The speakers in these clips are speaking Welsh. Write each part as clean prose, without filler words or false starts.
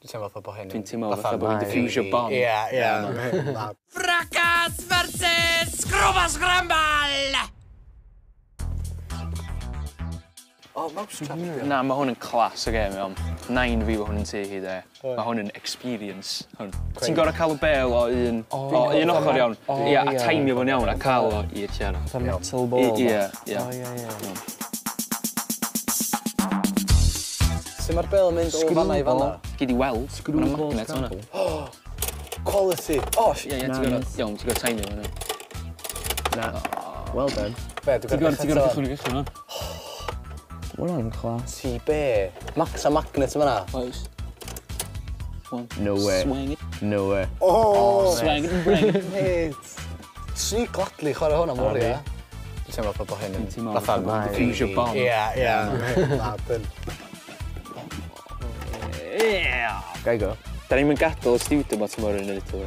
Dwi'n teimlo fatha bo hyn Dwi'n teimlo fatha bo fi'n diffusio bomb. Ie, ie. Fracas versus Sgrwba Sgrambal! O, Mousetrap. Na, mae hwn yn class o gêm, iawn. Nain fi fo hwn yn tŷ hi, de. Mae hwn yn experience. Hwn. Ti'n gorau cael y bel o un, o un ochr iawn. Ie, a taimio fo'n iawn a cael o i'r lle yna. Fatha metal ball. Ie, ie. O, ie, ie. Sut mae'r bel yn mynd o fanna i fanna? Gei di weld. Mae'n magnet fanna. Quality. O, Ie, ie, ti'n gorau, iawn, ti'n gorau taimio fanna. Na. Well done. Be, dwi'n Ti'n gorau, ti'n gorau cychwyn i gychwyn hwn. Mae hwnna'n class. Ti be? Max a magnet yma na. Oes. One. No way. Swing it. No way. O, Swing it and bring it. mate. Swn i gladly chwarae hwn am oriau. Dwi'n teimlo fatha bo hyn yn Dwi'n teimlo fatha bo fi'n diffusio bomb. Ie, ie. Na, dyn. Gai go. Da ni'n mynd gadael y studio ma tymor yn neud o.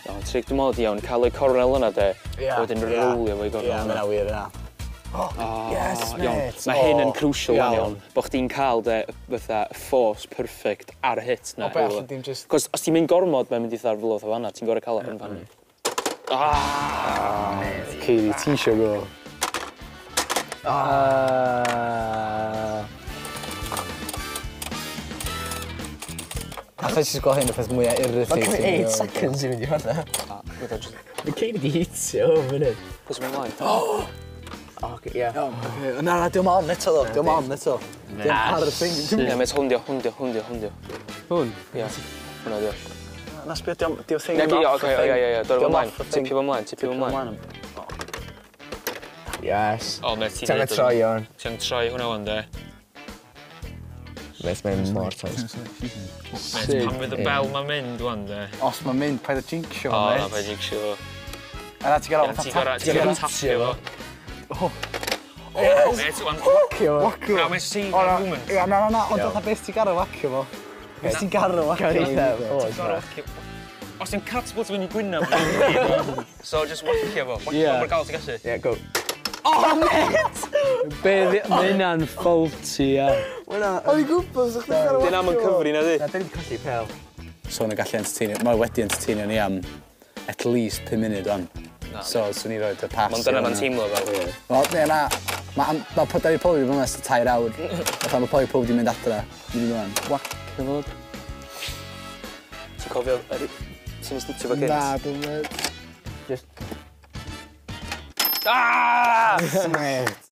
Iawn, tric dwi'n meddwl di iawn, cael o'i cornel yna de, a wedyn rowlio fo i Ie, gornel mae yna. hynna wir yna. Yes, Iawn, mate. mae hyn yn O, crucial iawn, iawn. bo chdi'n cael de, fatha force perfect ar y hit na. O, be, allan dim just- Cos os ti'n mynd gormod, mae'n mynd i fatha fel oedd fanna, ti'n gorau cael o yn fanna. Ah! Ceiri, ti isio go? Alla i jyst gweld hyn y peth mwyaf irritating. Mae'n cymryd 8 seconds i fynd i hwnna. Mae Ceiri di hitio hwn funud. Pwys mae'n mlaen. Oce, ie. Na, na, diolch on eto ddo, diolch on eto. Diolch ar y thing. Ie, met hwn dio, hwn dio, hwn dio, hwn dio. Hwn? Ie, hwnna dio. Na, sbio, diolch thing. Ie, oce, ie, ie, ie, dod fo mlaen. Tipio fo mlaen, tipio fo mlaen. Yes. O, met ti'n Ti'n angen troi o'n. Ti'n troi hwnna wan, de. Met, mae'n mor toes. Met, pan fydd y bel ma'n mynd wan, de. Os mae'n mynd, paid o jinxio, O, na, mate. paid jinxio fo. A na, ti'n gael Ti'n gorau, ti'n gorau tapio fo. Yes! Met, wan. Wacio. Wacio. Na, mae'n save that moment. Ie, na, na, na, ond fatha beth ti'n gorau wacio fo? Beth ti'n gorau wacio fo? Gorau wacio. Os ti'n catapult fyny gwynaf, so just wacio fo. Wacio fo mor gael ti'n gallu. Yeah, go. Be, mae hynna'n faulty, ia. O'n i'n gwybod sa'ch chi'n gorau Dyna am yn cyfri na di. Na, dyn ni'n colli pel. So o'n gallu entertainio, mae wedi entertainio ni am at least 5 munud o'n. So, swn i roed y pass. Ond dyna ma'n teimlo fel. Wel, ne, na, mae ma, da ni probably bod yma 3 awr. Fatha mae probably pob wedi mynd adra. Mynd i ymlaen. Wacio fo. Ti'n cofio, ti'n astudiofo gynt? Na, dwi'n mynd. Just Ah! Mate.